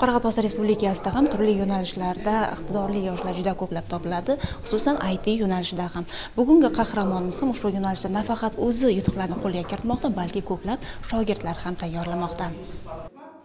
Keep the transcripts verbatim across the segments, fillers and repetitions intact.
Qoraqalpog'iston Respublikasida ham turli yo'nalishlarda iqtidorli yoshlar juda ko'plab topiladi, xususan, I T yo'nalishida ham. Bugungi qahramonimiz ham ushbu yo'nalishda nafaqat o'zi yutuqlarni qo'lga kiritmoqda, balki ko'plab shogirdlar ham tayyorlamoqda.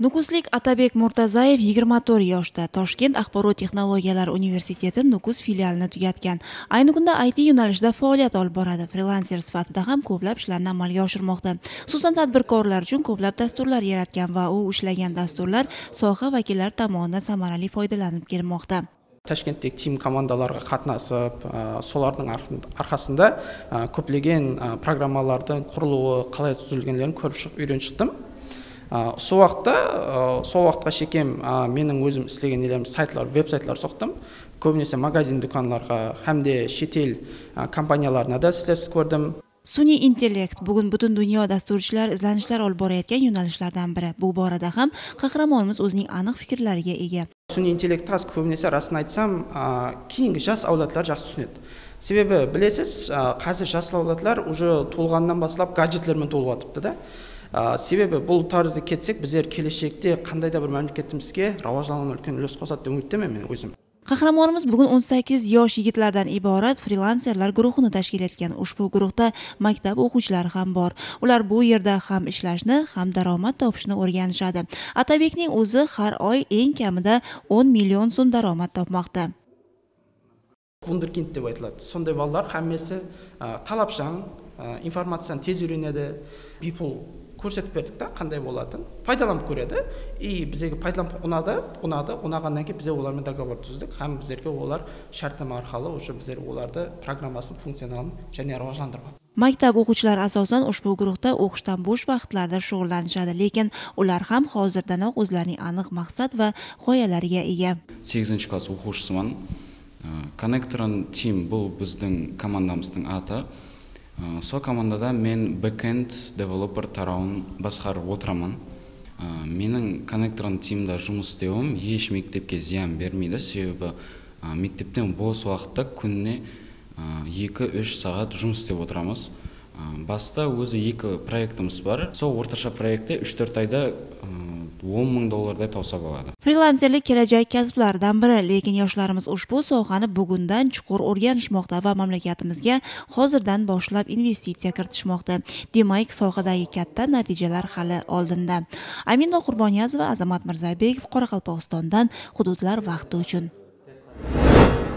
Nukuslik Atabek Murtazaev yigirma to'rt yoshda Toshkent axborot texnologiyalari universiteti Nukus filialini tugatgan. Ayni kunda I T yo'nalishida faoliyat olib boradi. Frilanser sifatida ham ko'plab ishlarni amalga oshirmoqda. Xususan, tadbirkorlar uchun ko'plab dasturlar yaratgan va u ishlagan dasturlar soha vakillari tomonidan samarali foydalanib kelmoqda. Tashkentdegi tim komandalarǵa qatnasıp, a, solardıń arqın- arqasında, a, kóplegen, a, programmalardıń qurılıwı, qalay dúzilgenlerin kórip shıǵıp, úyrenip shıqtım. A, usı waqıtta, a, sol waqıtqa shekem, a, meniń ózim islegen nelerim saytlar, veb-saytlar soqtım. Kóbinese magazin dúkanlarǵa hám de shet el, a, kompaniyalarına da islesip kórdim. Sun'iy intellekt bugun butun dunyo dasturchilar izlanishlar olib borayotgan yo'nalishlardan biri. Bu borada ham qahramonimiz o'zining aniq fikrlariga ega. Sun'iy intellekt házir kóbinese, rasın aytsam, a, keyingi jas áwladlar jaqsı túsinedi. Sebebi, bilesiz, a, házir jas áwladlar uje tuwılǵanınan baslap gadjetler menen tuwılıp atırıptı da. A, sebebi bul tárizde ketsek, bizler keleshekte qanday da bir mámleketimizge rawajlanıwına úlken úles qosadı dep úmittemen men ózim. Qahramonimiz bugun o'n sakkiz yosh yigitlardan iborat frilanserlar guruhini tashkil etgan. Ushbu guruhda maktab o'quvchilari ham bor. Ular bu yerda ham ishlashni, ham daromad topishni o'rganishadi. Atabekning o'zi har oy eng kamida o'n million so'm daromad topmoqda. Vunderkind dep aytıladı. Sonday balalar hámmesi, a, talapshań, a, informaciyanı tez úyrenedi, biypul kórsetip berdik ta, qanday bolatın. Paydalanıp kóredi. I bizlerge paydalanıp unadı, unadı, unaǵannan keyin bizler olar menen dogovor dúzdik hám bizlerge olar shártnama arqalı uje bizler olardı programmasın, funkcionalın jáne rawajlandırǵan. Maktab o'quvchilari asosan ushbu guruhda o'qishdan bo'sh vaqtlarda shug'ullanishadi, lekin ular ham hozirdanoq o'zlarining aniq maqsad va g'oyalariga ega. Segizinshi klass o'quvchisiman. Connectron Team, bul bizdiń komandamızdıń atı. Sol komandada men backend developer tarawın basqarıp otıraman. Meniń Connectron Teamda jumıs islewim hesh mektepke zıyan bermeydi, sebebi mektepten bos waqıtta kúnine eki-úsh saat jumıs islep otıramız. Basta ózi eki proektimiz bar. Sol ortasha proektte úsh-tórt ayda on mıń dollarday tawsa boladı. Frilanserlik kelajak kasblaridan biri, lekin yoshlarimiz ushbu sohani bugundan chuqur o'rganishmoqda va mamlakatimizga hozirdan boshlab investitsiya kiritishmoqda. Demak, sohadagi katta natijalar hali oldinda. Amina Qurboniyazova, Azamat Mirzabekov, Qoraqalpog'istondan, Hududlar vaqti uchun.